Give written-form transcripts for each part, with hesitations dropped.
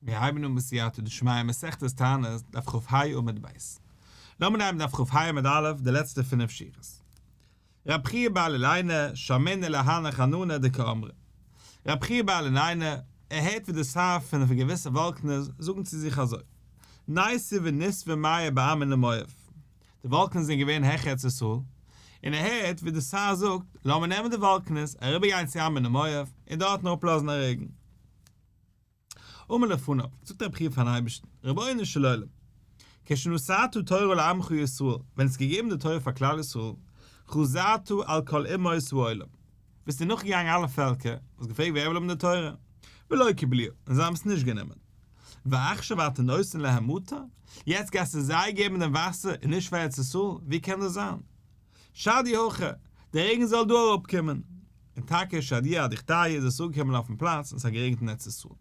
מיר הייבן אן בסייעתא דשמיא מסכת תענית, דף כ"ה עמוד ב'. לאמיר נעמען דף כ"ה עמוד א', די לעצטע פינף שורות. רב חייא בר אילעינא שמעינהו להנך ענני דקאמרי. רב חייא בר אילעינא, ער הערט ווי די שר פון געוויסע וואלקנעס זאגן צו זיך אזוי, ניתו וניתבו מיא בעמין דמואב. די וואלקנס זענען געווען העכער ארץ ישראל, און ער הערט ווי די שר זאגט, לאמיר נעמען די וואלקנעס, אריבערגיין צו עמון ומואב, און דארטן אראפלאזן א רעגן. אמר לפניו, זאגט רבי חייא פארן אייבערשטן, רבונו של עולם, כשנתת תורה לעמך ישראל, ווען האסט געגעבן די תורה פאר כלל ישראל, חזרת על כל אומות העולם, ביסטו נאכגעגאנגען אלע פעלקער, האסט געפרעגט ווער וויל האבן די תורה, ולא קיבלוה, און זיי האבן עס נישט גענומען. ועכשיו אתה נותן להם מטר? יעצט גייסטו זיי געבן דעם וואסער און נישט פאר ארץ ישראל? ווי קען דאס זיין? שדי הכא, דער רעגן זאל דא אראפקומען. און טאקע שדיוה אדוכתייהו איז עס אראפגעקומען אויפן פלאץ און עס האט גערעגנט אין ארץ ישראל.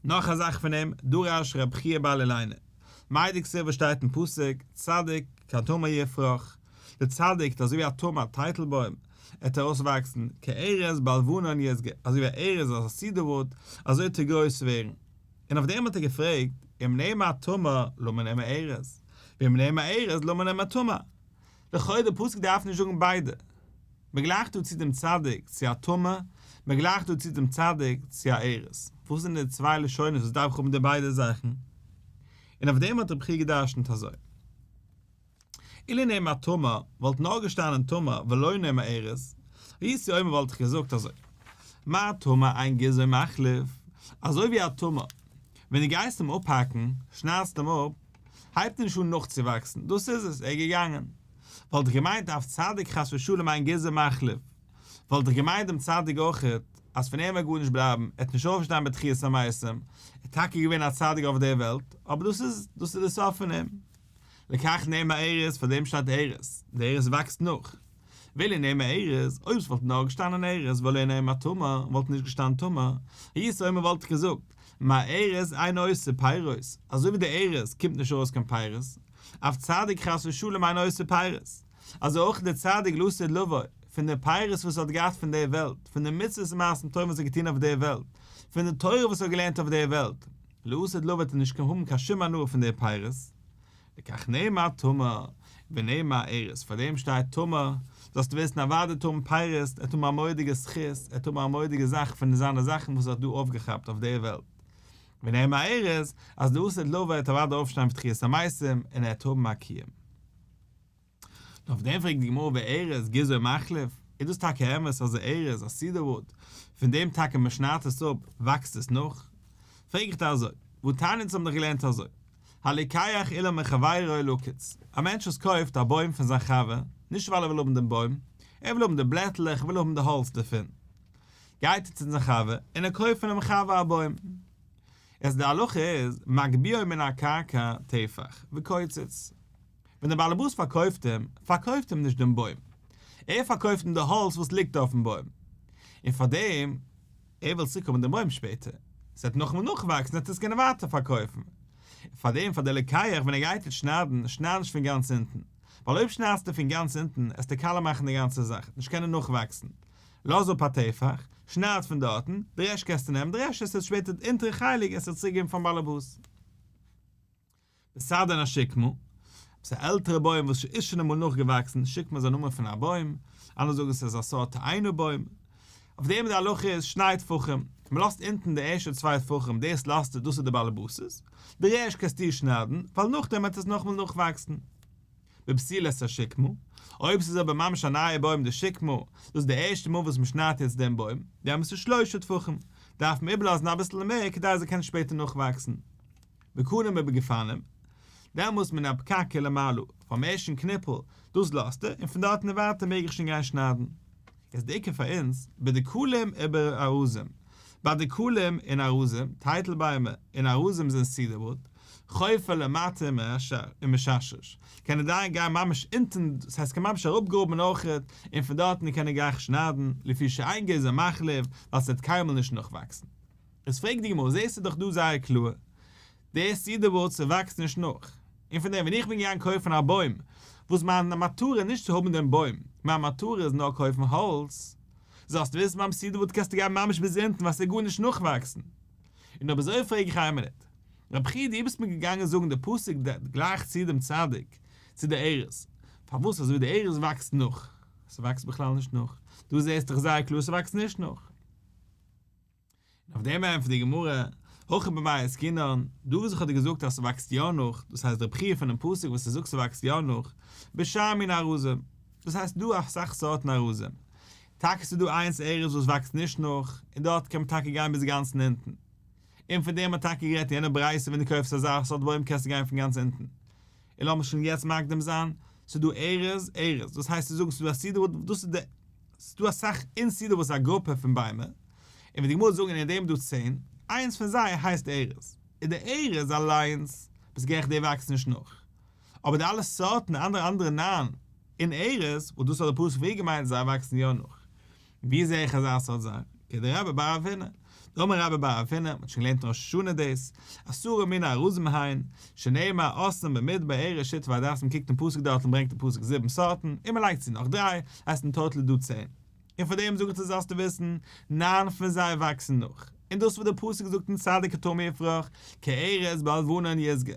נאך א זאך פון אים, דרש רב חייא בר אילעינא, מאי דכתיב וואס שטייט אין פסוק, צדיק כתמר יפרח, דער צדיק איז אזוי ווי א תמר, א טייטל בוים, ער וועט ארויסוואקסן, כארז בלבנון ישגה, אזוי ווי א ארז א cedar wood, אזוי וועט ער גרויס ווערן. און אויף דעם האט ער געפרעגט, אם נאמר תמר למה נאמר ארז, ואם נאמר ארז למה נאמר תמר. לכאו' דער פסוק דארף נישט זאגן ביידע. מען גלייכט דא צו דעם צדיק צו א תמר, מען גלייכט דא צו דעם צדיק צו א ארז. וואס זענען די צוויי לשונות וואס דארף איך האבן די ביידע זאכן? און אויף דעם האט רבי חייא גע'דרש'נט אזוי. אילו נאמר תמר, וואלט נאר געשטאנען תמר ולא נאמר ארז, הייתי אומר וואלט איך געזאגט אזוי, מה תמר אין גזעו מחליף, אזוי ווי א תמר, ווען דו גייסט אים אפהאקן, שניידסט אים אפ, הייבט ער נישט אן נאכצואוואקסן, דאס איז עס, ער איז געגאנגען. וואלט איך געמיינט אף צדיק חס ושלום אין גזעו מחליף, וואלט איך געמיינט דעם צדיק אויכעט, אז פון אים וועט גארנישט בלייבן, ער וועט נישט אויפשטיין בתחיית המתים, ער איז טאקע געווען א צדיק אויף דער וועלט, אבער דאס איז, דאס איז דער סוף פון אים. לכך נאמר ארז, פאר דעם שטייט ארז, דער ארז וואקסט נאך. ואילו נאמר ארז, אויב עס וואלט נאר געשטאנען ארז ולא נאמר תמר, וואלט נישט געשטאנען תמר, הייתי אומר וואלט איך געזאגט, מה ארז אינו עושה פירות, אזוי ווי דער ארז קומט נישט ארויס קיין פירות, אף צדיק חס ושלום אינו עושה פירות, אזוי אויך דער צדיק לעתיד לבוא, פון די פירות וואס ער האט געהאט פון דער וועלט, פון די מצוות ומעשים טובים וואס ער האט געטון אויף דער וועלט, פון די תורה וואס ער האט געלערנט אויף דער וועלט, לעתיד לבוא וועט ער נישט האבן קיין שום הנאה פון די פירות. לכך נאמר תמר, ונאמר ארז, פאר דעם שטייט תמר, זאלסטו וויסן אוודאי וועט האבן פירות, ער וועט האבן א מורא'דיגע זכות, ער וועט האבן א מורא'דיגע זאך פון זיינע זאכן וואס ער האט דא אויפגעכאפט אויף דער וועלט. ונאמר ארז, אז לעתיד לבוא וועט אוודאי אויפשטיין פון תחיית המתים, און ער וועט האבן א קיום. נאר אויף דעם פרעגט די גמרא וארז גזעו מחליף, איז דאס טאקע אמת אז די ארז, א cedar wood, פון דעם טאקע מען שניידט עס אפ וואקסט עס נאך? פרעג איך דיר אזוי, והתניא אונז האבן דאך געלערנט אזוי, הלוקח אילן מחבירו לקוץ, א מענטש וואס קויפט א בוים פון זיין חבר, נישט ווייל ער וויל האבן דעם בוים, ער וויל האבן די בלעטלעך, ער וויל האבן די האלץ דערפון, גייט ער צו זיין חבר און ער קויפט פונעם חבר א בוים. איז די הלכה איז, מגביהו מן הקרקע טפח, וקוצץ. ווען דער באלעבאס פארקויפט אים, פארקויפט אים נישט דעם בוים. ער פארקויפט אים די האלץ וואס ליגט אויפן בוים. און פאר דעם, ער וויל צוריקהאבן דעם בוים שפעטער. עס וועט נאכאמאל נאכוואקסן, וועט ער עס קענען ווייטער פארקויפן. און פאר דעם, פאר דער לוקח, ווען ער גייט יעצט שניידן, שנייד נישט פון גאנץ אונטן. ווייל אויב שניידסטו פון גאנץ אונטן, עסטו קאלע מאכן די גאנצע זאך, נישט קענען נאכוואקסן. לאז אפ א טפח, שנייד פון דארטן, די רעשט קענסטו נעמען, די רעשט עסטו שפעטער די אונטערע חלק עסטו צוריקגעבן פארן באלעבאס. בסדן השקמה, עפעס א עלטערע בוים וואס איז שוין אמאל נאכגעוואקסן, שקמה איז א נאמען פון א בוים, אנדערע זאגן ס'איז א סארט תאנה בוים, אויף דעם די הלכה איז שני טפחים, מ'לאזט אונטן די ערשטע צוויי טפחים דאס לאזטו דאס איז די באלעבאס'ס, די רעשט קענסטו שניידן, ווייל נאכדעם וועט עס נאכאמאל נאכוואקסן. בבתולת השקמה, אויב ס'איז אבער ממש א נייע בוים די שקמה, דאס איז די ערשטע מאל וואס מ'שניידט יעצט דעם בוים, דעמאלס איז שלושה טפחים, דארף מען איבערלאזן אביסל מער כדי עס זאל קענען שפעטער נאכוואקסן. בקנים ובגפנים, דעמאלס מן הפקק ולמעלה, פארן ערשטן קניפל, דאס לאזט ער, און פון דארטן און ווייטער מעג איך שוין גיין שניידן. איז די עיקר פאר אונז, בדקלים ובארזים, ביי דקלים און ארזים, טייטל ביימער, און ארזים זענען cedar wood, חופר למטה ומשרש, קען ער דיין גיין ממש אונטן, דאס הייסט קען ממש אראפגראבן אויכעט, און פון דארטן קען ער גלייך שניידן, לפי שאין גזעו מחליף, ווייל ס'וועט קיינמאל נישט נאכוואקסן. איז פרעגט די גמרא, זעסטו דאך דא זייער קלאר, די cedar wood ס'וואקסט נישט נאך, און פון דעם ווען איך בין געגאנגען קויפן א בוים, וואס מיין מטרה איז נישט צו האבן דעם בוים, מיין מטרה איז נאר קויפן האלץ, זאלסטו וויסן ביים cedar wood קענסטו גיין ממש ביז אונטן ווייל ס'וועט גארנישט נאכוואקסן. און אויב אזוי פרעג איך איין מינוט, רבי חייא דו ביסט מיר געגאנגען זאגן די פסוק גלייכט צו דעם צדיק צו די ארז, פארוואס אזוי ווי די ארז וואקסט נאך? ס'וואקסט בכלל נישט נאך, דא זעסט דאך זייער קלאר ס'וואקסט נישט נאך. און אויף דעם ענטפערט די גמרא, הכא במאי עסקינן, דא וואס איך האב דיר געזאגט אז ס'וואקסט יא נאך, דאס הייסט רבי חייא פונעם פסוק וואס ער זאגט ס'וואקסט יא נאך, בשאר מיני ארזים, דאס הייסט דא אסאך סארטן ארזים, טאקע ס'איז דא איינס ארז וואס וואקסט נישט נאך, און דארט קען מען טאקע גיין ביז גאנץ אונטן, און פון דעם האט טאקע גערעדט יענע ברייתא ווען דו קויפסט אזא סארט בוים קענסטו גיין פון גאנץ אונטן. און לאמיר שוין יעצט מקדים זיין, ס'איז דא ארז, ארז, דאס הייסט צו זאגן ס'איז דא א סידור דאס איז די, ס'איז דא אסאך אין סידור וואס איז א גרופע פון ביימער, און ווי די גמרא וועט זאגן אין דעם איז דא צען, איינס פון זיי הייסט ארז, און די ארז אליינס, ביסט גערעכט די וואקסט נישט נאך, אבער די אלע סארטן אנדערע אנדערע ניין אין ארז, וואס דאס האט די פסוק פריער געמיינט זיי וואקסן יא נאך. ווי זעה איך אזא סארט זאך? כדרבה בר רב הונא. דאמר רבה בר רב הונא, מ'האט שוין געלערנט אין ראש השנה דאס, עשרה מיני ארזים הן, שנאמר אסם במדבר ארז שטה והדס מ'קוקט אין פסוק דארט און ברענגט אין פסוק זיבן סארטן, און מ'לייגט צו נאך דריי, הייסט אין total איז דא צען. און פאר דעם זאג איך דיר זאלסטו וויסן, ניין פון זיי וואקסן נאך. און דאס וואס דער פסוק זאגט אין צדיק כתמר יפרח, כארז בלבנון ישגה.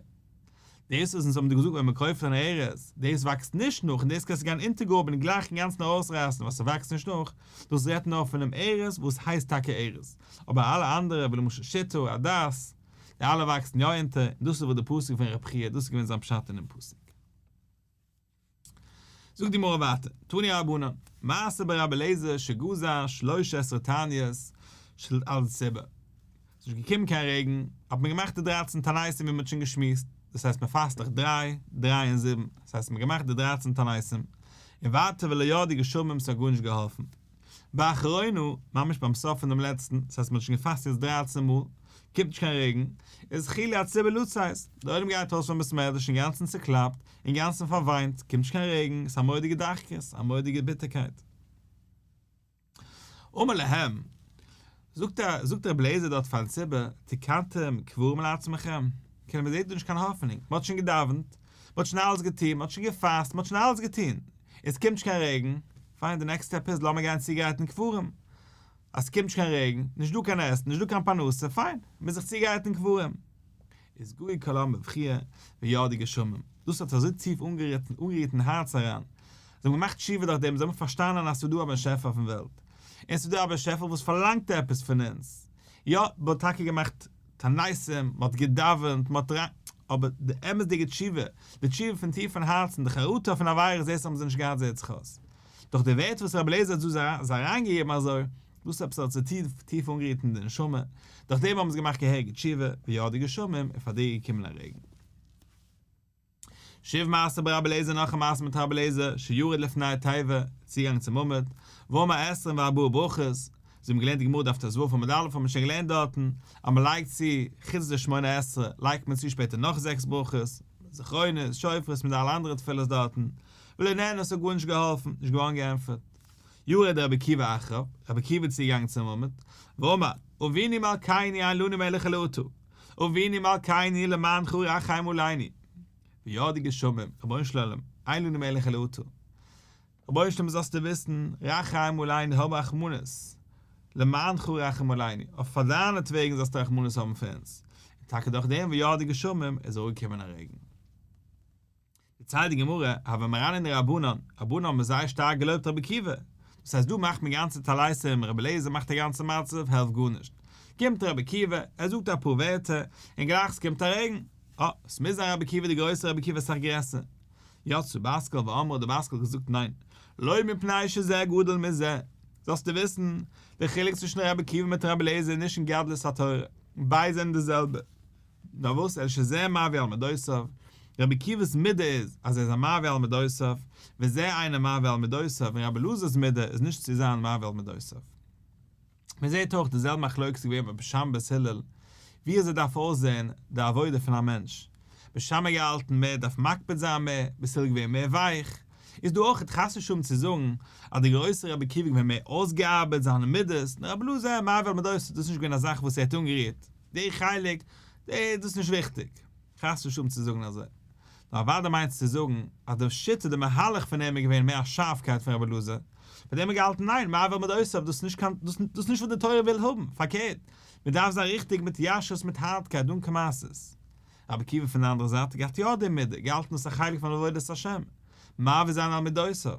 דאס וואס אונז האבן דיר געזאגט ווען מען קויפט אן ארז, דאס וואקסט נישט נאך און דאס קענסטו גיין אונטערגראבן און גלייך אינגאנצן ארויסרייסן ווייל ס'וואקסט נישט נאך, דאס רעדט נאר פונעם ארז וואס הייסט טאקע ארז, אבער אלע אנדערע ווי למשל שטה, הדס, די אלע וואקסן יא אונטער, און דאס איז וואס די פסוק פון רב חייא, דאס איז געווען זיין פשט אינעם פסוק. זאגט די גמרא ווייטער, תנו רבנן, מעשה ברבי אליעזר שגזר שלש עשרה תעניות של על ציבור, ס'איז נישט געקומען קיין רעגן, האט מען געמאכט די דרייצן תעניתים ווי מ'האט שוין געשמועסט, דאס הייסט מ'פאסט דאך דריי, דריי און זיבן, דאס הייסט מ'האט געמאכט די דרייצן תעניתים, און ווייטער ולא ירדו גשמים ס'האט גארנישט געהאלפן. באחרונה, ממש ביים סוף פון דעם לעצטן, דאס הייסט מ'האט שוין געפאסט יעצט דרייצן מאל, קומט נישט קיין רעגן, איז החלו הציבור לצאת, דער עולם גייט ארויס פון בית מדרש אינגאנצן צוקלאפט, אינגאנצן פארוויינט, קומט נישט קיין רעגן, ס'איז א מורא'דיגע דחקות, א מורא'דיגע ביטערקייט. אמר להם, זאגט ער, זאגט רבי אליעזר דארט פארן ציבור, תקנתם קברים לעצמכם, כאילו מ'זעט דא נישט קיין האפענונג, מ'האט שוין געדאווענט, מ'האט שוין אלעס געטון, מ'האט שוין געפאסט, מ'האט שוין אלעס געטון, עס קומט נישט קיין רעגן, פיין די next step איז לאמיר גיין צוגרייטן קברים, אז ס'קומט נישט קיין רעגן, נישט דא קיין עסן, נישט דא קיין פרנסה, פיין, מ'מוז זיך צוגרייטן קברים. איז געו כל העם בבכיה וירדו גשמים, דאס האט אזוי טיף אנגערירט אין הארץ אריין, זיי האבן געמאכט תשובה דורך דעם, זיי האבן פארשטאנען אז ס'איז דא א באשעפער אויפן וועלט, און ס'איז דא א באשעפער וואס פארלאנגט עפעס פון אונז, יא, מ'האט טאקע געמאכט תעניתים, מ'האט געדאווענט, מ'האט ר. אבער די אמת'דיגע תשובה, די תשובה פון טיפן הארצן, די חרטה פון עבירות, דאס האבן זיי נישט געהאט זעט זיך אויס. דורך די ווערטער וואס רבי אליעזר האט זיי אריינגעגעבן אזוי, דאס עפעס האט זיי טיף טיף אנגערירט אין די נשמה, דורך דעם האבן זיי געמאכט געהעריגע תשובה, וירדו גשמים, און פאר די איז געקומען א רעגן. שוב מעשה ברבי אליעזר נאך א מעשה מיט רבי אליעזר שירד לפני התיבה, צוגעגאנגען צום עמוד, ואמר עשרים וארבעה ברכות, זיי האבן געלערנט די גמרא דף ט"ו עמוד א' האט מען שוין געלערנט דארטן אז מען לייגט צו חוץ די שמונה עשרה לייגט מען צו שפעטער נאך זעקס ברכות, זכרונות, שופרות מיט די אלע אנדערע תפילות דארטן, ולא נענה עס האט גארנישט געהאלפן, נישט געווארן געענטפערט. ירד רבי עקיבא אחריו, רבי עקיבא איז צוגעגאנגען צום עמוד, ואמר, אבינו מלכינו אין לנו מלך אלא אתה, אבינו מלכינו למענך רחם עלינו. וירדו גשמים, רבונו של עולם, אין לנו מלך אלא אתה. רבונו של עולם זאלסטו וויסן, רחם עלינו האב רחמנות, למענך רחם עלינו, אויף פאר דיינעטוועגן זאלסטו רחמנות האבן פאר אונז, און טאקע דורך דעם וירדו גשמים איז אראפגעקומען א רעגן. דערציילט די גמרא, הוו מרנני רבנן, רבנן האבן זייער שטארק געלויבט רבי עקיבא, דאס הייסט דא מאכט מען גאנצע טליתים, רבי אליעזר מאכט א גאנצע מצב, העלפט גארנישט. קומט רבי עקיבא, ער זאגט אפאר ווערטער, און גלייך ס'קומט א רעגן. אה, ס'מוז זיין רבי עקיבא די גרויסע רבי עקיבא אסאך גרעסער. יצאה בת קול ואמרה, די בת קול האט געזאגט ניין, לא מפני שזה גדול מזה, זאלסטו וויסן, די חילוק צווישן רבי עקיבא מיט רבי אליעזר איז נישט אין גדלות התורה, ביידע זענען די זעלבע, נאר וואס אלא שזה מעביר על מדותיו, רבי עקיבא'ס מידה איז אז ער איז א מעביר על מדותיו, וזה אינו מעביר על מדותיו, און רבי אלעזר'ס מידה איז נישט צו זיין מעביר על מדותיו. מען זעט אויך די זעלבע מחלוקת איז געווען ביי בית שמאי בית הלל, ווי אזוי דארף אויסזען די עבודה פון א מענטש, בית שמאי געהאלטן מער דארף מקפיד זיין מער, בית הלל געווען מער ווייך, איז דא אויך חס ושלום צו זאגן אז דער גרויסער רבי עקיבא געווען מער אויסגעארבעט זיינע מידות, און רבי אלעזר מעביר על מדותיו, דאס איז נישט געווען א זאך וואס ער האט אנגערירט, די חלק, דאס איז נישט וויכטיג, חס ושלום צו זאגן אזוי. נאר אוודאי מיינט עס צו זאגן אז די שיטה, די מהלך פון אים איז געווען מער א שארפקייט פון רבי אלעזר, ביי דעם האט געהאלטן ניין, מעביר על מדותיו, דאס איז נישט קיין, דאס איז נישט וואס די תורה וויל האבן, פארקערט, מען דארף זיין ריכטיג מיט ישרות מיט הארטקייט אן קיין מעשות. רבי עקיבא פון די אנדערע זייט האט געהאט יא די מידה, געהאלטן דאס א חלק פון עבודת השם, מעביר זיין על מידותיו.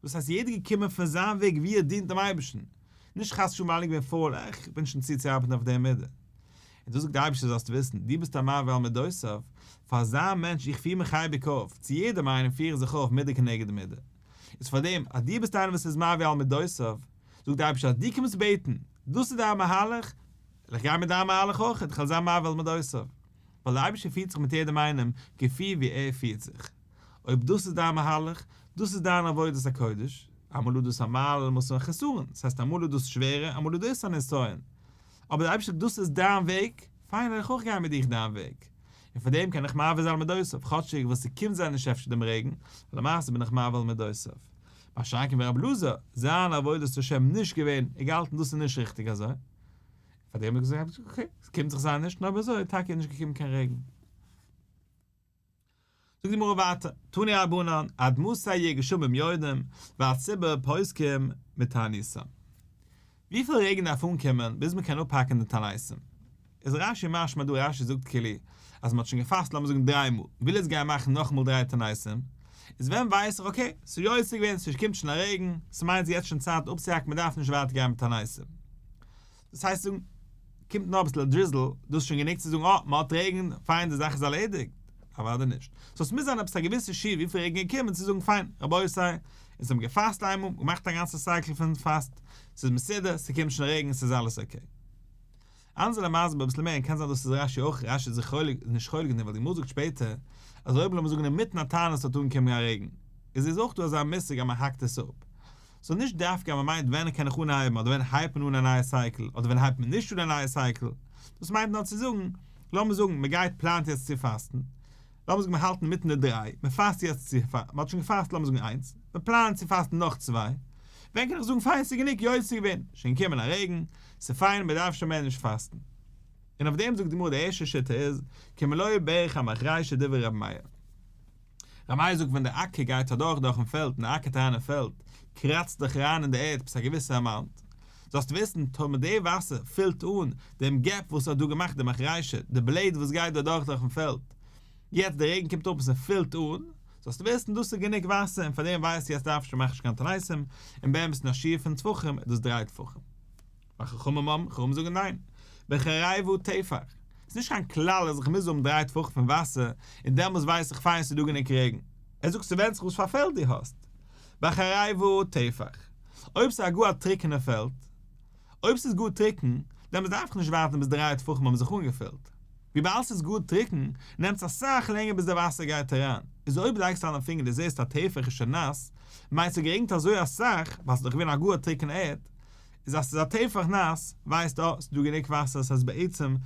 דאס הייסט יעדער געקומען פון זיין וועג ווי ער דינט דעם אייבערשטן, נישט חס ושלום ווייל איך בין פויל, איך בין שוין צו צו ארבעטן אויף די מידה. און דאס זאגט דער אייבערשטער זאלסטו וויסן, דו ביסט א מעביר על מידותיו, פאר אזא מענטש איך פיר מיך אייביג אויף, צו יעדעם איינעם פיר איך זיך אויף מידה כנגד מידה. איז פאר דעם אז דו ביסט איינער וואס איז מעביר על מידותיו, זאגט דער אייבערשטער אז דו קומסט בעטן, דאס איז דיין מהלך, וועל איך גיין מיט דיין מהלך אויך, איך וועל זיין מעביר על מידותיו. ווייל דער אייבערשטער פירט זיך מיט יעדעם איינעם כפי ווי ער פירט זיך. אויב דאס איז דיין מהלך, דאס איז דיין עבודת הקודש, אמאל איז דאס א מעלה אמאל איז א חסרון, דאס הייסט אמאל איז דאס שווערער אמאל איז דאס א נסיון, אבער דער אייבערשטער זאגט דאס איז דיין וועג, פיין וועל איך אויך גיין מיט דיך דיין וועג, און פאר דעם קען איך מעביר זיין על מידותיו, כאטשיג וואס ס'קומט זיי נישט אפשר דעם רעגן, למעשה בין איך מעביר על מידותיו. מה שאין כן ווי רבי אלעזר, זיין עבודת השם נישט געווען, ער געהאלטן דאס איז נישט ריכטיג אזוי, פאר דעם האט ער געזאגט okay, ס'קומט זיך זיי נישט, נאר אויב אזוי טאקע איז נישט געקומען קיין רעגן. זאגט די גמרא ווייטער, תנו רבנן, עד מתי יהיו גשמים יורדים, והציבור פוסקים מתעניתם. וויפיל רעגן דארף אנקומען ביז מען קען אפהאקן די תעניתים? איז רש"י משמע דא, רש"י זאגט כאילו אז מען האט שוין געפאסט לאמיר זאגן דריי מאל, וויל יעצט גיין מאכן נאכאמאל דריי תעניתים, איז ווען ווייס איך okay, ס'איז יוצא געווען, ס'קומט שוין א רעגן, ס'מיינט יעצט שוין צייט אפצוהאקן מען דארף נישט ווייטער גיין מיט תעניתים. דאס הייסט זאגן, קומט נאר אביסל א drizzle, דאס איז שוין גענוג צו זאגן אה, מען האט רעגן, פיין די זאך איז ארלעדיגט? אוודאי נישט. so עס מוז זיין עפעס א געוויסע שיעור וויפיל רעגן געקומען צו זאגן פיין, רבותי, אונז האבן געפאסט איינמאל, געמאכט א גאנצע cycle פון פאסט, ס'איז מסודר, ס'קומט שוין רעגן, ס'איז אלעס okay. אנדערע זענען מסביר אביסל מער און קען זיין דאס איז רש"י אויך, רש"י איז זיך חולק, נישט חולק אין דעם ווייל די גמרא זאגט שפעטער אז אויב לאמיר זאגן אינמיטן א תענית האט אנגעקומען א רעגן, איז איז אויך דא אזא מושג אז מען האקט עס אפ. so נישט דווקא אז מען מיינט ווען קען איך אנהייבן אדער ווען הייבט מען אן א נייע cycle אדער ווען הייבט מען נישט אן א נייע cycle, דאס מיינט נאר צו זאגן, לאמיר זאגן מען גייט פלאנט יעצט צו פאסטן, לאמיר זאגן מיר האלטן אינמיטן די דריי, מען פאסט יעצט צו, מען האט שוין געפאסט לאמיר זאגן איינס, מען פלאנט צו פאסטן נאך צוויי, ווען קען איך זאגן פיין ס'איז גענוג יוצא געווען, שוין געקומען א רעגן, ס'איז פיין מען דארף שוין מער נישט פאסטן. און אויף דעם זאגט די גמרא די ערשטע שיטה איז, כמלא ברך המחרישה דברי רבי מאיר. ר' מאיר זאגט ווען די אקער גייט אדורך דורכן פעלד און ער אקערט אריין אין פעלד קראצט זיך אריין אין די ערד עפעס א געוויסע amount, זאלסטו וויסן טאמער די וואסער פילט אן דעם gap וואס האט דא געמאכט די מחרישה, די blade וואס גייט דא אדורך דורכן פעלד, יעצט די רעגן קומט אראפ און ס'פילט אן, זאלסטו וויסן דאס איז גענוג וואסער און פאר דעם ווייסטו יעצט דארף שוין מאך נישט קיין תעניתים, און באמת אין א שיעור פון טפחים איז דאס דריי טפחים. וחכמים אומרים, חכמים זאגן ניין. בחרבה טפח. ס'איז נישט קיין כלל אז איך מוז האבן דריי טפחים פון וואסער און דעמאלס ווייס איך פיין ס'איז דא גענוג רעגן. ער זאגט ס'ווענדט זיך וואס פאר פעלד דו האסט. בחרבה טפח. אויב ס'איז א גאר א טרוקענע פעלד. אויב ס'איז גאר טרוקן, דעמאלס דארף איך נישט ווארטן ביז דריי טפחים האבן זיך אנגעפילט. וויבאלד ס'איז גאר טרוקן, נעמט עס אסאך לענגער ביז די וואסער גייט אריין. איז אויב לייגסט אריין א פינגער דו זעסט א טפח איז שוין נאס, מיינט ס'האט גערעגנט אזוי אסאך, ווייל ס'איז דאך געווען א גאר טרוקענע ערד, איז אז ס'איז א טפח נאס, ווייסט אה, ס'איז דא גענוג וואסער ס'הייסט בעצם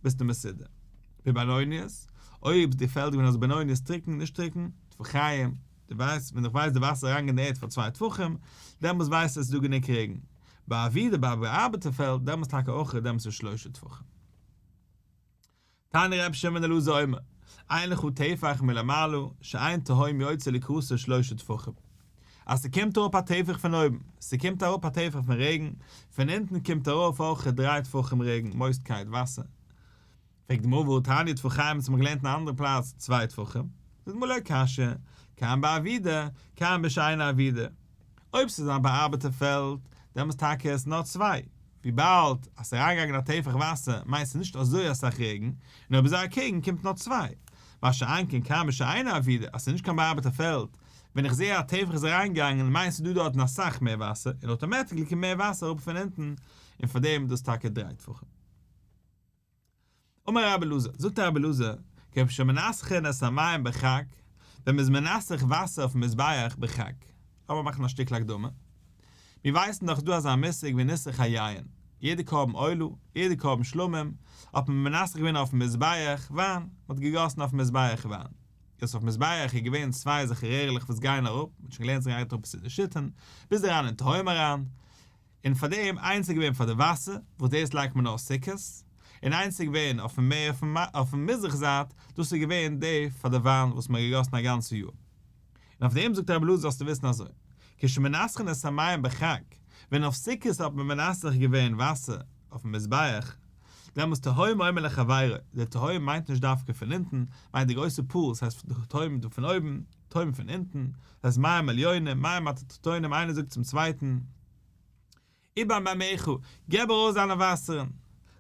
ביסטו מסודר. בבינונית, אויב די פעלד געווען אז בינונית טרוקן, נישט טרוקן, טפחיים, דו ווייסט, ווען איך ווייס די וואסער אריינגיין אין די ערד פאר צוויי טפחים, דעמאלס ווייסטו אז ס'איז דא גענוג רעגן. בעבידה ביי א באארבעטע פעלד, דעמאלס טאקע אויך, דעמאלס איז שלושה טפחים. תניא רבי שמעון בן אלעזר אומר, אין לך טפח מלמעלה, שאין תהום יוצא לקראתו שלושה טפחים. אז ס'קומט אראפ א טפח פון אויבן, ס'קומט אראפ א טפח פון רעגן, פון אונטן קומט ארויף אויך דריי טפחים רעגן, מויסטקייט, וואסער. פרעגט די גמרא והא תניא טפחיים האט מען געלערנט אין א אנדערע פלאץ צוויי טפחים. זאגט די גמרא לא קשיא, כאן בעבידה, כאן בשאינה עבידה. אויב ס'איז א באארבעטע פעלד, דעמאלס טאקע איז נאר צוויי, וויבאלד אז ס'איז אריינגעגאנגען א טפח וואסער מיינט ס'איז נישט אזוי אסאך רעגן, און אויב אזוי אקעגן קומט נאר צוויי. מה שאין כן כאן בשאינה עבידה אז ס'איז נישט קיין באארבעטע פעלד, ווען איך זעה א טפח איז אריינגעגאנגען מיינט ס'איז דא דארטן אסאך מער וואסער, און automatically קומט מער וואסער אראפ פון אונטן, און פארדעם איז דאס טאקע דריי טפחים. אמר רבי אלעזר, זאגט רבי אלעזר, כשמנסכין את המים בחג, ווען מ'איז מנסך וואסער אויפן מזבח בחג. לאמיר מאכן א שטיקל הקדמה. מיר ווייסן דאך דא אזא מושג ווי ניסוך היין. יעדע קרבן עולה, יעדע קרבן שלמים, האט מען מנסך געווען אויפן מזבח וויין, מ'האט געגאסן אויפן מזבח וויין. יעצט אויפן מזבח איז געווען צוויי אזעלכע רערעלעך וואס גייען אראפ, מ'האט שוין געלערנט ס'גייט אראפ צו די שיתין, ביז אריין אין תהום אריין, און פאר דעם איינס איז געווען פאר די וואסער, וואס דאס לייגט מען אויף סוכות, און איינס איז געווען אויפן מער אויפן מזרח זייט, דאס איז געווען די פאר די וויין וואס מען האט געגאסן א גאנצע יאר. און אויף דעם זאגט רבי אלעזר זאלסטו וויסן אזוי, כשמנסכין את המים בחג, ווען אויף סוכות האט מען מנסך געווען וואסער אויפן מזבח. דעמאלס תהום אומר לחבירו, די תהום מיינט נישט דווקא פון אונטן, מיינט די גרויסע pool, ס'הייסט די תהום דא פון אויבן, תהום פון אונטן, דאס הייסט מים עליונים, מים התחתונים, איינער זאגט צום צווייטן, איבא מימיך, געב ארויס דיינע וואסערן.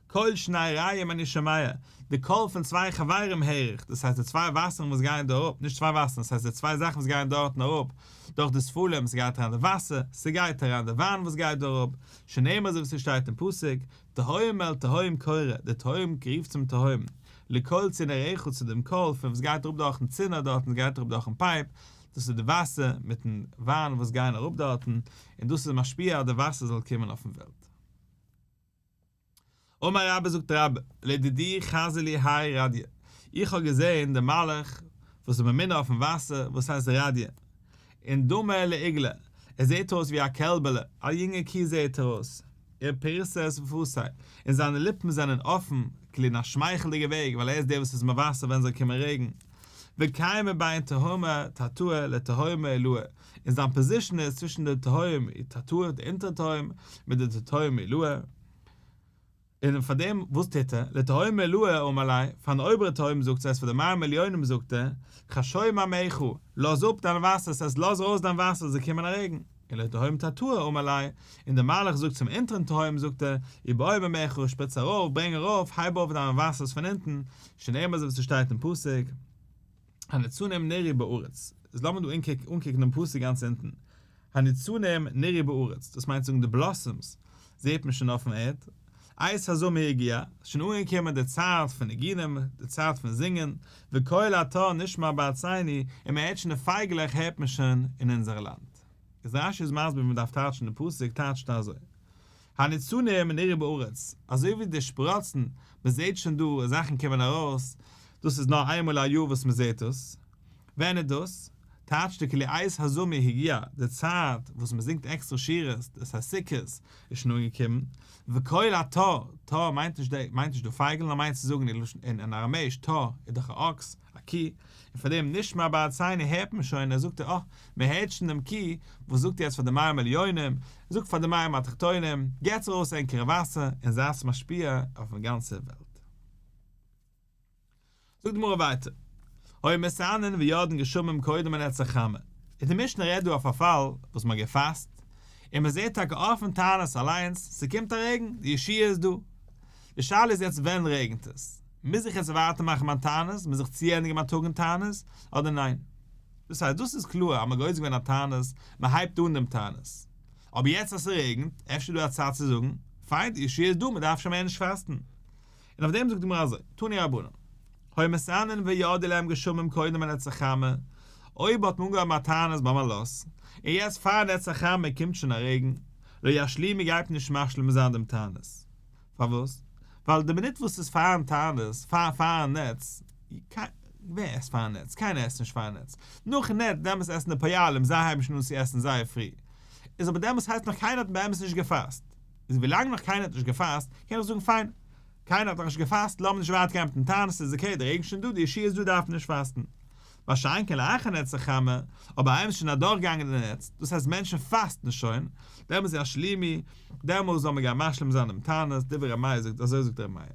קול שני רעים אני שומע, די קול פון צוויי חברים הער איך, דאס הייסט די צוויי וואסערן וואס גייען דא אראפ, נישט צוויי וואסערן, ס'הייסט די צוויי זאכן וואס גייען דארטן אראפ, דורך די ספלים, ס'גייט אריין די וואסער, ס'גייט אריין די וויין וואס גייט דא אראפ, שנאמר אזוי ווי ס'שטייט אין פסוק, תהום אל תהום קורא, די תהום רופט צום תהום, לקול צינורך צו דעם קול פון וואס גייט אראפ דורכן צינור דארטן, ס'גייט אראפ דורכן pipe, דאס איז די וואסער מיטן וויין וואס גייען אראפ דארטן, און דאס איז משפיע אז די וואסער זאל קומען אויפן וועלט. אמר רבה זאגט רבה, לדידי חזי לי האי רדיא, איך האב געזען דעם מלאך וואס איז ממונה אויפן וואסער וואס הייסט רדיא, און דמי לעיגלא, ער זעט אויס ווי א קעלבעלע, א יונגע קו זעט ער אויס, ופריסא שפוותיה, און זיינע ליפן זענען אפן, כאילו אין א שמייכלדיגע וועג, ווייל ער איז דער וואס איז מבשר ווען זאל קומען רעגן, וקיימא בין תהומא תתאה לתהומא עילאה, און זיין position איז צווישן די תהום תתאה, די אונטערע תהום, מיט די תהום עילאה. און פאר דעם וואס טוט ער? לתהומא עילאה אמר ליה, פארן אויבערע תהום זאגט ער, פאר די מים עליונים זאגט ער, חשו מימיך, לאז אפ דיין וואסער, ס'הייסט לאז ארויס דיין וואסער זאל קומען א רעגן. און לתהום תתאה אמר ליה, און דער מלאך זאגט צום אונטערן תהום זאגט ער, איבעי מימיך, שפריץ ארויף, ברענג ארויף, הייב אויף דיינע וואסערס פון אונטן, שנאמר אזוי ווי ס'שטייט אין פסוק, הניצנים נראו בארץ, איז לאמיר דא אנקוקן דעם פסוק גאנץ אונטן, הניצנים נראו בארץ, דאס מיינט צו זאגן די blossoms זעט מען שוין אויפן ערד, עת הזמיר הגיע, ס'איז שוין אנגעקומען די צייט פון ניגונים, די צייט פון זינגען, וקול התור נשמע בארצינו, און מען הערט שוין די פייגלעך הערט מען שוין אין אונזער לאנד. איז רש"י איז מסביר ווי מען דארף טייטשן די פסוק, טייטשט ער אזוי, הניצנים נראו בארץ, אזוי ווי די שפראצן, מען זעט שוין דא זאכן קומען ארויס, דאס איז נאר איינמאל א יאר וואס מען זעט עס, ווען איז דאס? טייטשט די כלי עת הזמיר הגיע, די צייט וואס מען זינגט עקסטרא שירות, דאס הייסט סוכות, איז שוין אנגעקומען, וקול התור, תור מיינט נישט די, מיינט נישט די פייגל, נאר מיינט צו זאגן אין לשון, אין אראמעיש, תור איז דאך א אקס, א קי, און פאר דעם נשמע בארצינו הערט מען שוין, ער זאגט אה, מען הערט שוין דעם קי, וואס זאגט יעצט פאר די מים עליונים, זאגט פאר די מים התחתונים, געטס ארויס ענקערע וואסער, און זייטס משפיע אויפן גאנצע וועלט. זאגט די גמרא ווייטער, היו מתענין ויורדין גשמים קודם הנץ החמה, און די משנה רעדט דא אויף א פאל וואס מ'האט געפאסט, און מ'זעט טאקע אויפן תענית אליינס, ס'קומט א רעגן, די ישועה איז דא. די שאלה איז יעצט ווען רעגנט עס? מוז איך יעצט ווייטער מאכן מיין תענית? מוז איך צוענדיגן מיין טאג אין תענית? אדער ניין? דאס הייסט, דאס איז קלאר אז מ'האט גוזר געווען א תענית, מ'הייבט אן דעם תענית. אבער יעצט אז ס'רעגנט, אפשר איז דא א צייט צו זאגן, פיין, די ישועה איז דא, מ'דארף שוין מער נישט פאסטן. און אויף דעם זאגט די גמרא אזוי, תנו רבנן, היו מתענין וירדו להם גשמים קודם הנץ החמה, אויב האט מען אנגעהויבן א תענית ביים עלות, און יעצט פאר נץ החמה קומט שוין א רעגן, לא ישלימו גייט מען נישט משלים זיין דעם תענית. פארוואס? ווייל די מינוט וואס ס'איז פארן תענית, פאר פארן נץ, ווער עסט פארן נץ? קיינער עסט נישט פארן נץ. נאכן נץ, דעמאלטס עסן די פועלים, זיי הייבן שוין אן צו עסן זייער פרי. איז אבער דעמאלטס הייסט נאך קיינער האט באמת נישט געפאסט. איז ווילאנג נאך קיינער האט נישט געפאסט, קען איך זאגן פיין, קיינער האט נאך נישט געפאסט, לאמיר נישט ווייטער גיין מיטן תענית, ס'איז okay, די רעגן שוין דא, די ישועה איז דא דארף מען נישט פאסטן. מה שאין כן לאחר נץ החמה, אבער איינמאל ס'איז שוין אדורכגעגאנגען די נץ, דאס הייסט מענטשן פאסטן שוין, דעמאלס איז ישלימו, דעמאלס זאל מען גיין משלים זיין דעם תענית, דברי ר' מאיר זאגט, אזוי זאגט ר' מאיר.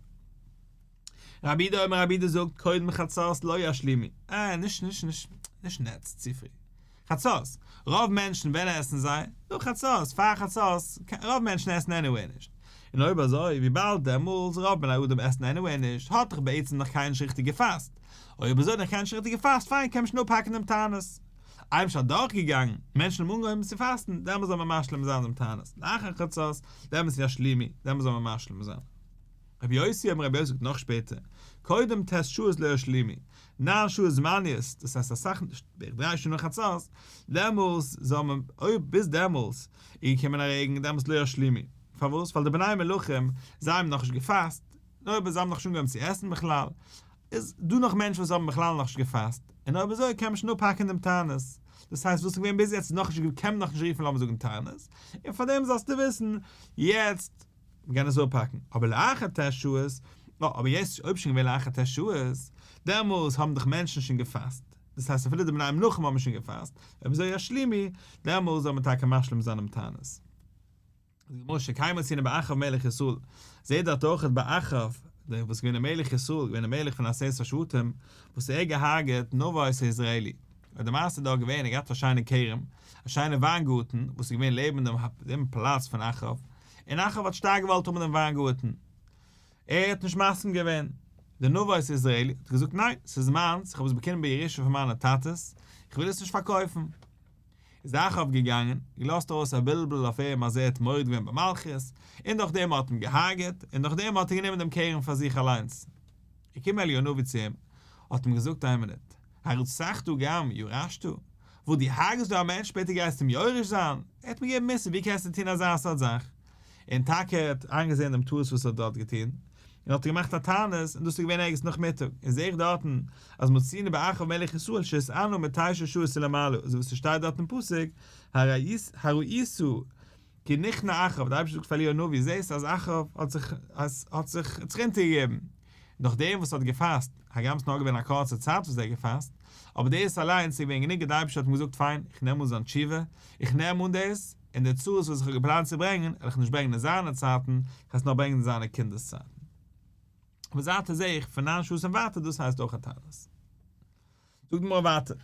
רבי יהודה אומר רבי יהודה זאגט קודם חצות לא ישלימו, אה, נישט נישט נישט נישט נץ, צופרי. חצות, רוב מענטשן ווען עסן זיי? נאך חצות, פאר חצות, רוב מענטשן עסן anyway נישט. און אויב אזוי, וויבאלד דעמאלס רוב בני אדם עסן anyway נישט, האט דאך בעצם נאך קיינער נישט ריכטיג געפאסט. אויב אזוי האט נאך קיינער נישט ריכטיג געפאסט, פיין קען מען שוין אפהאקן דעם תענית. איינמאל שוין אדורכגעגאנגען, מענטשן האבן אנגעהויבן צו פאסטן, דעמאלס זאל מען משלים זיין דעם תענית. לאחר חצות, דעמאלס ישלימו, דעמאלס זאל מען משלים זיין. רבי יוסי אומר רבי יוסי זאגט נאך שפעטער, קודם ט' שעות לא ישלימו, ניין שעות זמניות, דאס הייסט אסאך, בערך דריי שעה נאך חצות, דעמאלס זאל מען, אויב ביז דעמאלס איז געקומען א רעגן, דעמאלס לא ישלימו. פארוואס? ווייל די בני מלכים, זיי האבן נאכנישט געפאסט, און אויב זיי האבן נאכנישט אנגעהויבן צו עסן בכלל, איז דא נאך מענטשן וואס האבן בכלל נאכנישט געפאסט, און אויב אזוי קען מען שוין אפהאקן דעם תענית. דאס הייסט וואס איז געווען ביז יעצט איז נאכנישט, קען מען נאכנישט רופן לאמיר זאגן תענית, און פארדעם זאלסטו וויסן, יעצט, מ'קען עס אפהאקן, אבער לאחר ט' שעות, אה, אבער יעצט אויב שוין געווען לאחר ט' שעות, דעמאלס האבן דאך מענטשן שוין געפאסט, דאס הייסט אפילו די בני מלכים האבן שוין געפאסט, אויב אזוי ישלימו, דעמאלס זאל מען טאקע משלים זיין דעם תענית. זאגט די גמרא שכן מצינו באחאב מלך ישראל, זעט דארט אויך ביי אחאב. דער וואס איז געווען דער מלך ישראל, געווען דער מלך פון עשרת השבטים, וואס ער האט געהארגעט נבות היזרעאלי. און די מעשה איז דארט געווען, ער האט געהאט א שיינע כרם, א שיינע וויינגארטן, וואס איז געווען לעבן דעם דעם פאלאץ פון אחאב, און אחאב האט שטארק געוואלט האבן דעם וויינגארטן. ער האט נישט מסכים געווען. דער נבות היזרעאלי האט געזאגט, ניין, ס'איז מיינס, איך האב עס באקומען בירושה פון מיינע טאטעס, איך וויל עס נישט פארקויפן. איז אחאב געגאנגען, געלאזט ארויס א בלבול אויף אים אז ער האט מורד געווען במלכות, און דורך דעם האט אים געהארגעט, און דורך דעם האט ער גענומען דעם כרם פאר זיך אליינס. איז געקומען אליהו הנביא צו אים, האט אים געזאגט איין מינוט, הרצחת גם ירשת? וואס דו הרג'סט דא א מענטש שפעטער גייסטו אים יורש זיין? ער האט אים געגעבן מוסר ווי קענסטו טון אזא סארט זאך? און טאקע ער האט איינגעזען דעם טעות וואס ער האט דארט געטון, און האט געמאכט א תענית, און דאס איז געווען ערגעץ נאכמיטאג, און זעה איך דארטן אז מצינו באחאב מלך ישראל שהתענה מתשע שעות ולמעלה, אזוי ווי ס'שטייט דארט אין פסוק, הראית כי נכנע אחאב, דער אייבערשטער זאגט פאר אליהו הנביא, זעסט אז אחאב האט זיך האט זיך אונטערגעגעבן, נאכדעם וואס ער האט געפאסט, הגם ס'נאר געווען א קורצע צייט וואס ער האט געפאסט, אבער דאס אליינס איז געווען גענוג אז דער אייבערשטער האט אים געזאגט פיין, איך נעם אן זיין תשובה, איך נעם אן דאס, און די צרות וואס איך האב געפלאנט צו ברענגען, וועל איך נישט ברענגען אין זיינע צייטן, איך וועל עס נאר ברענגען אין זיינע קינדער'ס צייטן. אבער זייטער זעה איך פון ניין שעות און ווייטער דאס הייסט אויך א תענית. זאגט די גמרא ווייטער,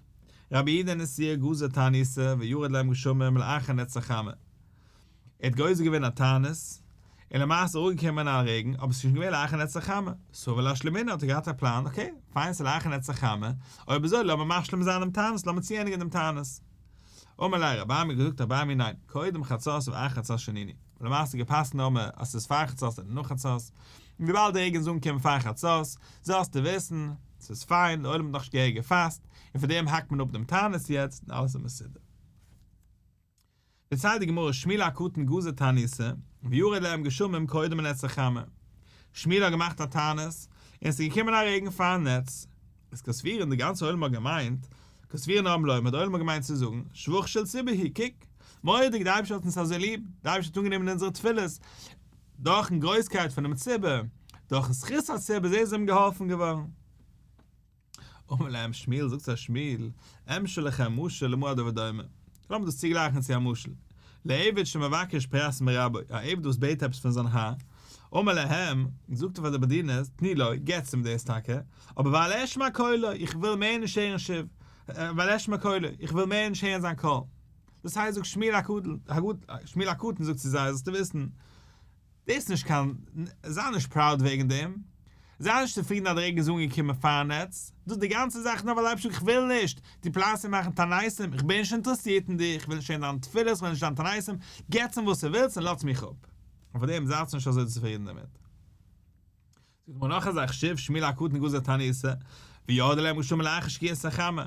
רבי יהודה נשיאה גזר תעניתא וירד להם גשמים לאחר נץ החמה, ער האט גוזר געווען א תענית, און למעשה איז אראפגעקומען א רעגן, אבער עס איז שוין געווען לאחר נץ החמה, סבר לאשלומינהו האט ער געהאט א פלאן, okay, פיין ס'איז לאחר נץ החמה, אויב אזוי לאמיר משלים זיין דעם תענית, לאמיר צוענדיגן דעם תענית. אמר ליה רבי אמי געזאגט רבי אמי ניין, קודם חצות ואחר חצות שנינו, למעשה געפסקנט האבן מיר אז ס'איז פאר חצות אדער נאך חצות, און וויבאלד די רעגן איז אנגעקומען פאר חצות, זאלסטו וויסן, ס'איז פיין, די עולם האט נאכנישט געהעריג געפאסט, און פאר דעם האקט מען אפ דעם תענית יעצט, און אלעס איז מסודר. דערציילט די גמרא שמואל הקטן גזר תעניתא, וירד להם גשמים קודם לנץ החמה, שמואל האט געמאכט א תענית, און ס'איז געקומען א רעגן פארן נץ, איז קסבירין די גאנצע עולם האט געמיינט, קסבירין העם לומר די עולם האט געמיינט צו זאגן, שבח של ציבור הוא, קוק, מורא'דיג די אייבערשטער האט אונז אזוי ליב, די אייבערשטער האט אנגענומען אונזערע תפילות, דורכן גרויסקייט פונעם ציבור, דורכן זכות הציבור זיי זענען געהאלפן געווארן. אמר להם שמואל, זאגט זיי שמואל, אמשול לכם משל למה הדבר דומה, לאמיר דאס צוגלייכן צו א משל, לעבד שמבקש פרס מרבו, א עבד וואס בעט עפעס פון זיין האר, אמר להם, זאגט ער פאר די באדינערס, תנו לו, געטס אים דאס טאקע, אבער ואל אשמע קולו, איך וויל מער נישט הערן שוב, ואל אשמע קולו, איך וויל מער נישט הערן זיין קול. דאס הייסט זאגט שמואל הקטן זאגט צו זיי, זאלסטו וויסן, דאס איז נישט קיין, זיי נישט proud וועגן דעם, זיי נישט צופרידן אז די רעגן איז אנגעקומען פארן נץ, דאס איז די גאנצע זאך נאר ווייל אייבערשטער איך וויל נישט, דו פלאנסט צו מאכן תעניתים, איך בין נישט אינטערעסירט אין דיר, איך וויל נישט הערן דיינע תפילות, איך וויל נישט דיינע תעניתים, געטס אים וואס ער ווילסט און לאזטס מיך אפ. און פאר דעם זייטס נישט אזוי צופרידן דערמיט. זאגט מיר נאך א זאך, שוב שמואל הקטן גזר תעניתא, וירדו להם גשמים לאחר שקיעת החמה.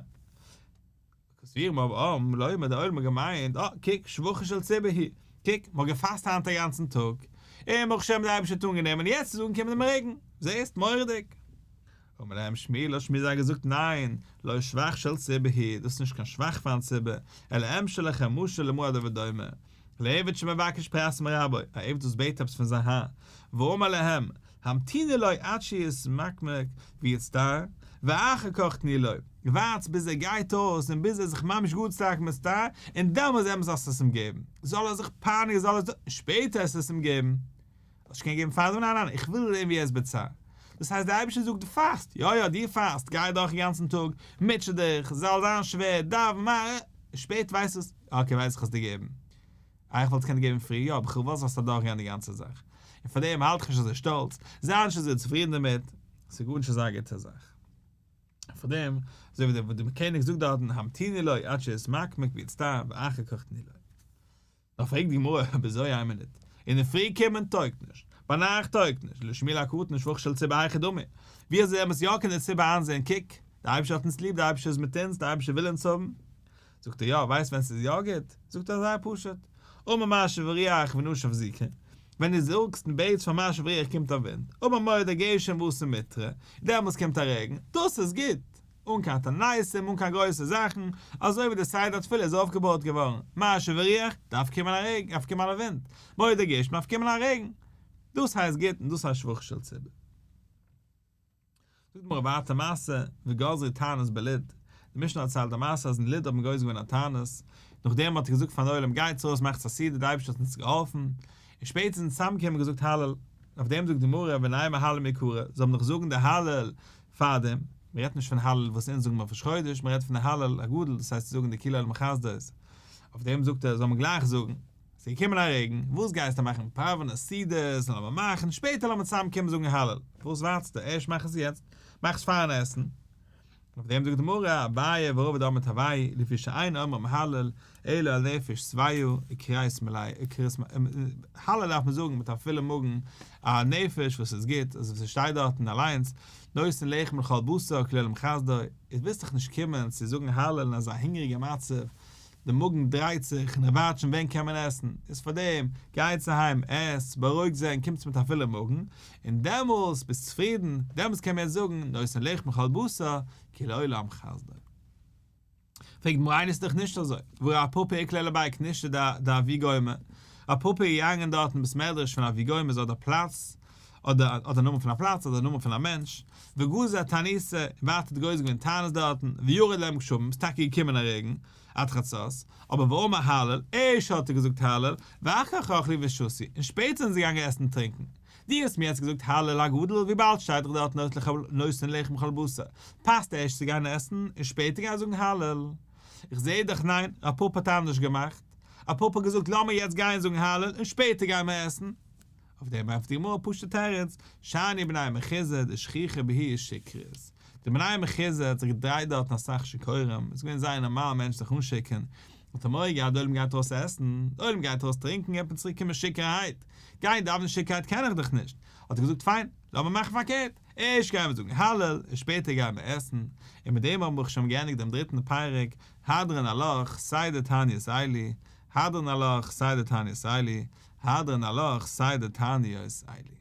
קסבירין העם לומר די עולם האט געמיינט, אה, קוק, שבחו של ציבור הוא, קוק, מ'האט געפאסט היינט א גאנצן טאג, און ברוך השם די אייבערשטער האט אנגענומען, יעצט איז אנגעקומען דעם רעגן, זעסט, מורא'דיג. אמר להם שמואל, האט שמואל זיי געזאגט, ניין, לא שבח של ציבור הוא, דאס איז נישט קיין שבח פארן ציבור, אלא אמשול לכם משל למה הדבר דומה, לעבד שמבקש פרס מרבו, א עבד וואס בעט עפעס פון זיין האר, ואמר להם, המתינו לו עד שיתמקמק ויצטער, ואחר כך תנו לו, ווארטס ביז ער גייט אויס און ביז ער איז זיך ממש גאר שטארק מצטער, און דעמאלס דעמאלס זאלסטו עס אים געבן, זאל ער זיך פייניגן זאל ער, שפעטער עס עס אים געבן, האסט נישט קענען געבן פארדעם, ניין ניין איך וויל זען ווי ער איז בצער, דאס הייסט דער אייבערשטער זאגט דו פאסט, יא יא דו פאסט, גיי אדורך גאנצן טאג, מוטשע דיך, זאל זיין שווער, דאווען, מאך, שפעטער ווייסט וואס, okay ווייס איך האסט דיר געבן. אה איך וואלט עס קענען געבן פריער, יא אבער כ'וויל זאלסט אדורכגיין די גאנצע זאך. און פאר דעם האלט איך נישט אזוי שטאלץ, זיי נישט אזוי צופרידן דערמיט, ס'איז גארנישט אזא גוטע זאך. און פאר דעם, אזוי ווי דער קעניג זאגט דארטן, המתינו לו עד שיתמקמק ויצטער ואחר כך תנו לו. נאר פרעגט די גמרא, אבער אזוי איין מינוט, אינדערפרי קומען טויגט נישט, ביינאכט טויגט נישט, לשמואל הקטן שבחו של ציבור היכי דמי, ווי אזוי זאל מען עס יא קענען די ציבור איינזען, קוק, דער אייבערשטער האט אונז ליב, דער אייבערשטער איז מיט אונז, דער אייבערשטער וויל אונז האבן, זאגט ער יא, ווייסט ווען ס'איז יא גוט? זאגט ער זייער פשוט, אמר משיב הרוח ונשב זיקא, ווען דו זאגסט און בעטסט פאר משיב הרוח קומט א ווינט, אמר מוריד הגשם ואתא מיטרא, דעמאלס קומט א רעגן, דאס איז גוט, אן קיין תעניתים, אן קיין גרויסע זאכן, אזוי ווי די סדר התפילה איז אויפגעבויט געווארן, משיב הרוח, דארף קומען א רעגן, דארף קומען א ווינט, מוריד הגשם דארף קומען א רעגן, דאס הייסט גוט און דאס הייסט שבחו של ציבור. זאגט די גמרא ווייטער מעשה וגזרו תענית בלוד, די משנה דערציילט א מעשה אז אין לוד האט מען גוזר געווען א תענית, נאכדעם האט ער געזאגט פארן עולם גייטס ארויס מאכטס א סעודה די אייבערשטער האט אונז געהאלפן, און שפעטער זענען צוזאמגעקומען און געזאגט הלל. אויף דעם זאגט די גמרא ונימא הלל מעיקרא, זאל מען דאך זאגן די הלל פארדעם, מען רעדט נישט פון הלל וואס אונז זאגן אויף ראש חודש, מען רעדט פון די הלל הגדול, דאס הייסט צו זאגן די כי לעולם חסדו, אויף דעם זאגט ער זאל מען גלייך זאגן, ס'איז געקומען א רעגן, וואס גייסטו מאכן פראווען א סעודה, זאל מען מאכן, שפעטער לאמיר צוזאם קומען זאגן הלל, וואס ווארטסטו, ערשט מאך עס יעצט, מאך עס פארן עסן. אויף דעם זאגט די גמרא, אביי ורבא דאמרי תרוייהו, לפי שאין אומרים הלל אלא על נפש שבעה וכריס מלאה, הלל דארף מען זאגן מיט א פולע מאגן, א נפש וואס איז גוט, אזוי ווי ס'שטייט דארטן אליינס, נותן לחם לכל בשר כי לעולם חסדו, איז ווילסט דאך נישט קומען צו זאגן הלל אין אזא הונגעריגע מצב, די מאגן דרייט זיך און ער ווארט שוין ווען קען מען עסן, איז פארדעם גייטס אהיים עסטס, בארואיגט זיך און קומטס מיט א פולע מאגן, און דעמאלס ביסט צופרידן, דעמאלס קען מען יעצט זאגן נותן לחם לכל בשר, כי לעולם חסדו. פרעגט די גמרא איני, ס'איז דאך נישט אזוי, והא רב פפא איקלע לבי כנישתא דאבי גומא, רב פפא איז געגאנגען דארט אין בית מדרש פון אבי גומא איז אדער פלאץ, אדער אדער נאמען פון א פלאץ אדער נאמען פון א מענטש, וגזר תעניתא, און ווייטער האט גוזר געווען תענית דארטן, וירד להם גשמים, ס'איז טאקע געקומען א רעגן, עד חצות, אבער ואמר הלל, ערשט האט ער געזאגט הלל, ואחר כך אכלו ושתו, און שפעטער זענען זיי געגאנגען עסן און טרינקען. דו האסט מיר יעצט געזאגט הלל הגדול, וויבאלד שטייט דאך דארט נותן לחם לכל בשר, פאסט ערשט צו גיין עסן, און שפעטער גיין זאגן הלל. איך זעה דאך ניין, רב פפא האט אנדערש געמאכט. רב פפא האט געזאגט לאמיר יעצט גיין זאגן הלל, און שפעטער גייען מיר עסן. אויף דעם ענטפערט די גמרא א פשוט'ע תירוץ, שאני בני מחוזא דשכיחא בהו שכרות, די בני מחוזא האט זיך געדרייט דארטן אסאך שיכורים, איז געווען זייער נארמאל מענטשן זיך אנשיכור'ן, האט ער מורא געהאט די עולם גייט ארויס עסן, די עולם גייט ארויס טרינקען גייט מען צוריק קומען שיכור'ערהייט, גיין דאווענען שיכור'ערהייט קען איך דאך נישט, האט ער געזאגט פיין, לאמיר מאכן פארקערט, ערשט גייען מיר זאגן הלל, און שפעטער גייען מיר עסן, און מיט דעם האבן ברוך השם געענדיגט דעם דריטן פרק, הדרן עלך, סדר תעניות אלו, הדרן עלך, סדר תעניות אלו, הדרן עלך, סדר תעניות אלו.